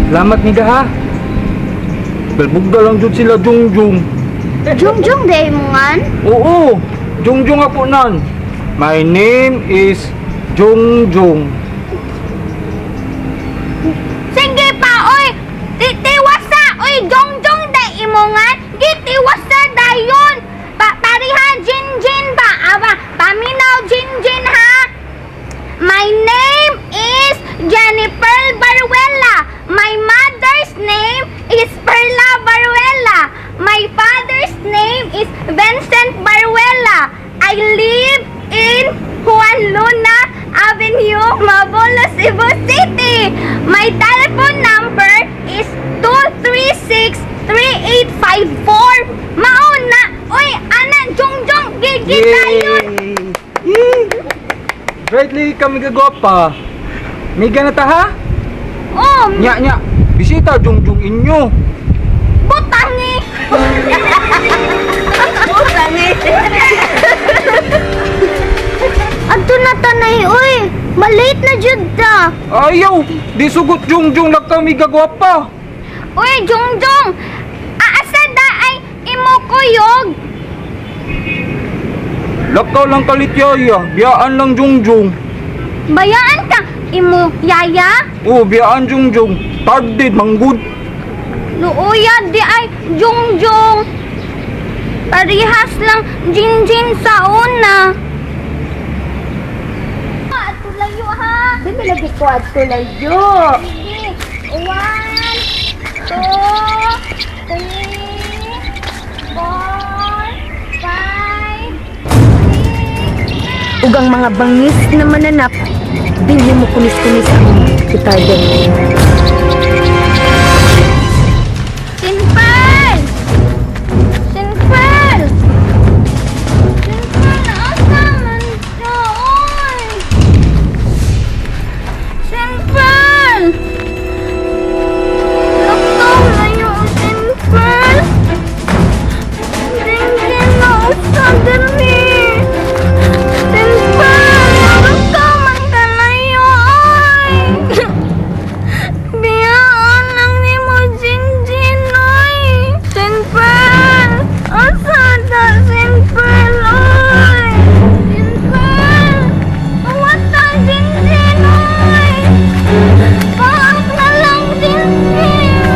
Salamat miga ha. Galbugda lang jud sila Jungjung. Jungjung day mo ngan? Oo, Jungjung ako nan. My name is Jungjung. Sige pa, oy! Titiwasa! Oy, jongjong day imongan! Gitiwasa dayon! Pa pariha jin jin ba? Aba, paminaw jin jin ha! My name is Jennifer Baruela. My mother's name is Perla Baruela. My father's name is Vincent Baruela. I live in Juan Luna Avenue, Mabolo, Cebu City. My telephone number is 236-3854. Mauna! Uy, ana, jongjong, gigi tayo! Yay! Brightly kami gagwapa. Miga na ta ha? Oh, Nya nya. Bisita Jungjung inyo. Butang eh! Butang eh. Adto na tanay oy. Malate na jud ta. Ayaw, di sugot Jungjung lang kami gagwapa. Uy, Jongjong! Aasa da ay imo kuyog? Lakaw lang kalit yaya, biyaan lang Jungjung. Bayaan ka, imo yaya? Oo, biyaan Jungjung. Tardid, manggod. Luuya di ay Jongjong. Parihas lang Jinjin sa una. Ato layo ha. Di ba lagi ko adto layo? Sige. One, two, three, four, five, six. Ug ang mga bangis na mananap, dili mo kunis-kunis ang si target. Sinpal! Sinpal! Sinpal, asa man siya, oy? Sinpal! Lakaw na yung Sinpal! Dingding na usa diri! Sinpal! Lakaw man kalayo, oy! Biyaan lang ni mo, Jinjin, oy! Sinpal! Asa ta, Sinpal, oy? Sinpal! Awata, Jinjin, oy! Paak na lang, Jinjin!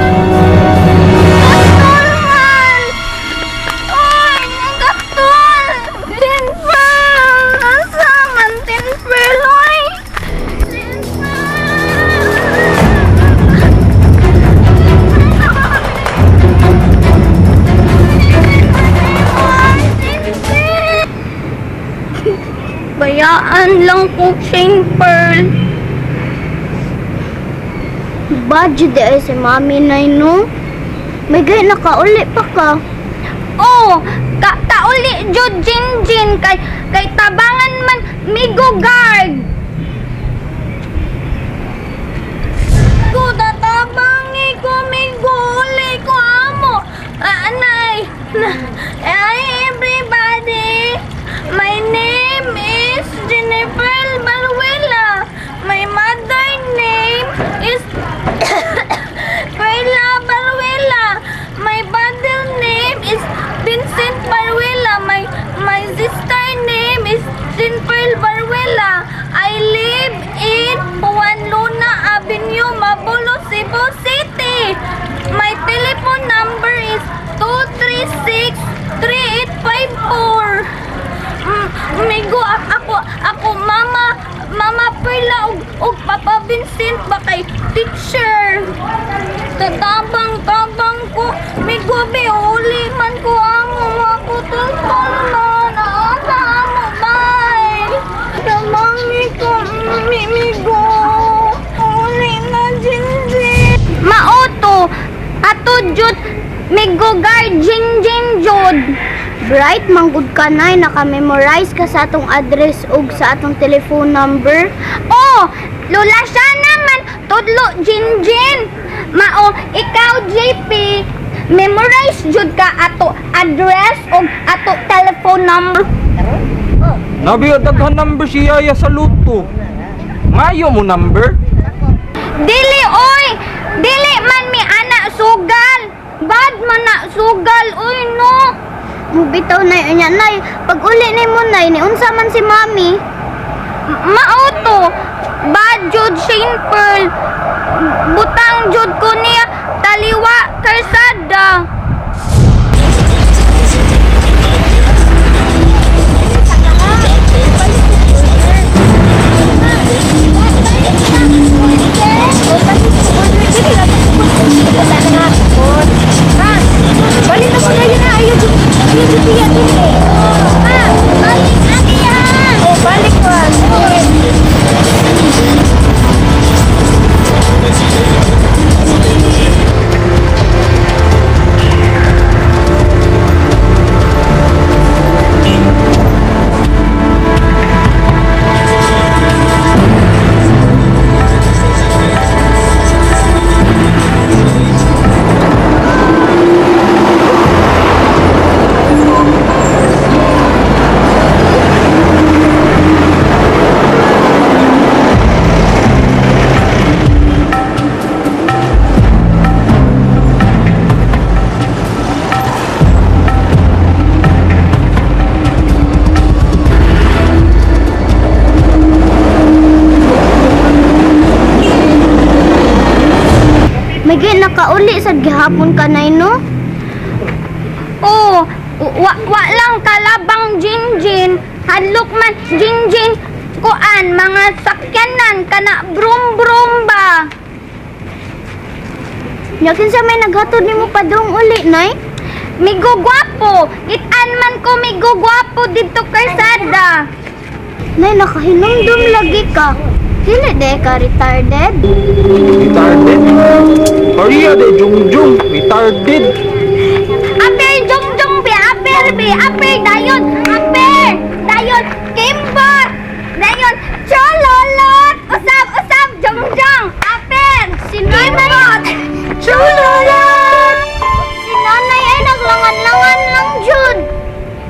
Gatol man! Oy, nagatol! Sinpal! Asa man, Sinpal, oy? Sinpal! Bayaan lang ko, Shane Pearl. Bad jud ay si mami nay no. May gay nakauli pa ka. Oh, ka kauli jud Jin Jin kay kay tabangan man migo guard. Ko tatabangi ko migo uli ko amo. Anay. Hi everybody. My name is Jennifer Baruela. My mother name is Perla Baruela. My father name is Vincent Baruela. My sister name is Jennifer Baruela. I live in Juan Luna Avenue, Mabolo, Cebu City. My telephone number is 236-3854. Migo ako mama Mama Perla ug Papa Vincent ba kay teacher. Tatabang tabang ko migo be uli man ko amo ako tultol man asa amo bay. Tabangi ko migo. Uli na Jinjin. Mauto ato jud migo guard Jinjin jud. Bright manggud ka nay, naka-memorize ka sa atong address ug sa atong telephone number. Oh, Lola siya naman, tudlo Jinjin. Mao, ikaw JP, memorize jud ka ato address o ato telephone number. Nabi, daghan number si Yaya sa luto. Ngayo mo number? Dili oy, Dili man mi ana sugal. Bad man na sugal, uy no. Mubitaw nay unya nay. Pag uli nimo nay, ni unsa man si mami? Mao to. Bad jud Shane Pearl. Butang jud ko niya taliwa karsada. Balik na ko na yun na. Ayaw dyan. Ayaw dyan tiya din eh. Ma, balik ate ha. Oh, balik ko. Sige. May nakauli sad gihapon ka nay no? Oh, wa, wa lang kalabang jinjin. Hadlok man jinjin kuan mga sakyanan kana brum brum ba. Nya kinsa may naghatod nimo padung uli nay? Migo gwapo, gitan man ko migo gwapo didto karsada. Nay nakahinumdum lagi ka. Dili de ka retarded. Retarded? Maria de Jungjung, retarded. Aper jongjong be, aper be, aper dayon, aper dayon kimbot. Dayon chololot, usab usab jongjong, aper Si Nanay, kimbot. Chololot. si Nanay ay naglangan-langan lang jud.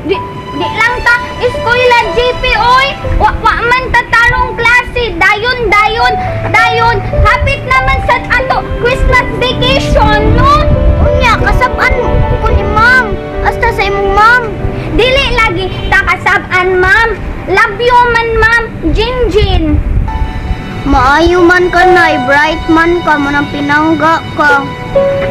Di, di lang ta eskwela GP oy. Wa, wa man ta tarong klase. Dayon dayon dayon hapit naman sa ato Christmas vacation no. Unya kasab-an ko ni ma'am. Asta sa imong ma'am. Dili lagi ta kasab-an ma'am. Love you man ma'am. Jinjin. Maayo man ka nay, bright man ka, manang pinangga ka.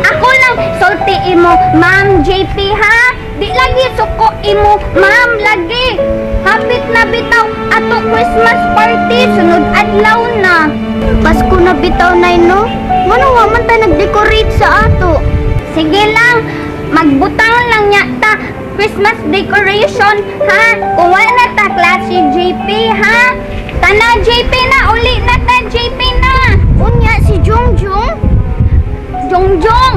Ako lang sulti imo ma'am JP ha. Di lagi suko imo ma'am lagi. Hapit na bitaw ato Christmas party sunod adlaw na. Pasko na bitaw nay no. Ngano wa man ta nag-decorate sa ato? Sige lang, magbutang lang niya ta Christmas decoration, ha? Kuha na ta klase JP, ha? Tana JP na, uli na ta JP na. Unya si Jungjung. Jongjong,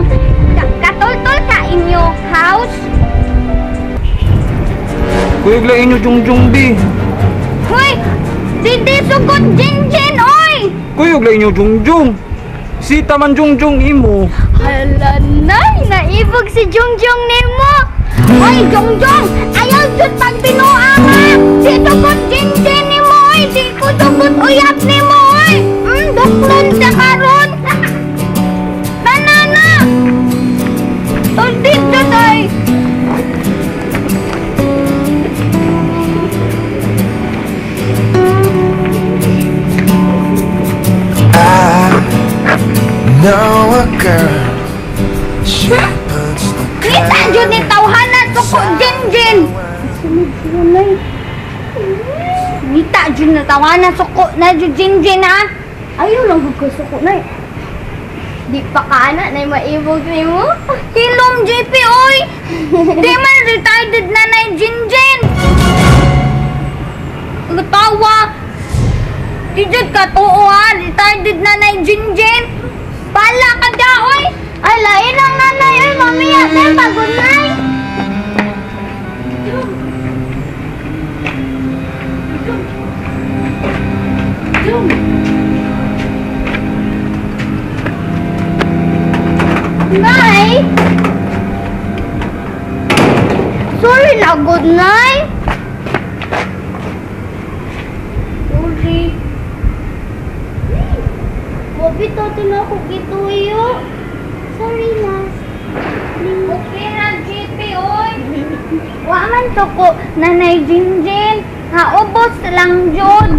katultol ka inyo house. Kuyog lang inyo Jungjung B. Hoy, di sugod Jinjin, oy! Kuyog lang inyo Jungjung. Sita man Jungjung imo. Hala nay, naibog si Jungjung nimo. Hoy, Jongjong, ayaw jud pagbinuang, ha? Di sugod Jinjin nimo, oy! Di ko sugod uyab nimo, oy! Duklon sa karon. Banana! Tuldit jud, oy! I know a girl. She puts the Kita jud ni tawhana suko Jinjin. Kita jud na tawhana suko na jud Jinjin, ha? Ayaw lang gud ko suko nay. Di pa ka ana nay maibog nimo. Hilom JP, oy! Di man retarded na na yung Jinjin! Tawa! Di jud ka tuo ha! Retarded na na yung Jinjin! Bala ka da, oy! Ay lain ang nanay oy, mami ate pagod nay. Nay! Sorry na, good night. Sorry. Mabit to na ako gituyo. Sorry na. Okay ra, JP, oy. Wa man to ko, Nanay Jinjin. Haubos lang jud.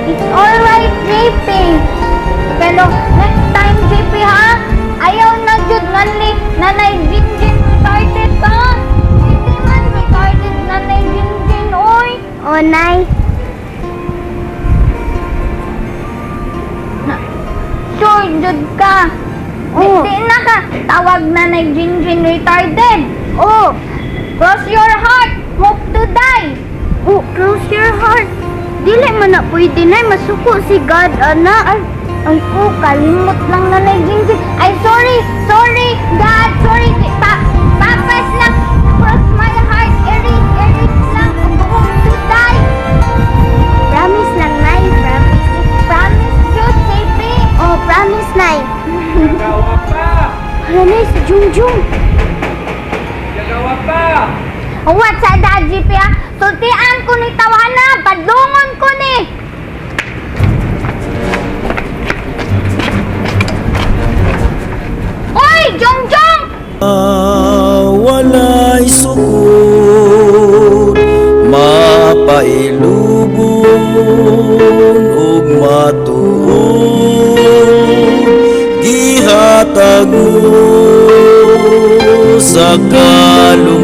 It's alright, JP. Pero next time, JP, ha? Ayaw na jud nganli Nanay Jinjin retarded ba? Hindi man retarded, Nanay Jinjin, oy. O, Nay. Sure jud ka? Oo. Di na ka tawag Nanay Jinjin retarded? Oh, Cross your heart, hope to die. Oh, close your heart. Dili man na pwede, Nay, masuko si God, ana. Ay, ay oh, kalimot lang, Nanay Jinjin. Ay, sorry, sorry, God, sorry. Pa papas lang. Cross my heart, erase, erase lang. Hope to die. Promise lang, Nay, promise. Promise jud, JP? Oh, promise, Nay. Gagawa pa! Hala, Nay, si Jungjung. Gagawa pa! What sa da, JP, ha? Sultian ko ni tawana, badlungon ko ni. Oy, Jongjong! Walay sukod, mapailubon ug matuod, gihatag mo sa kalumon.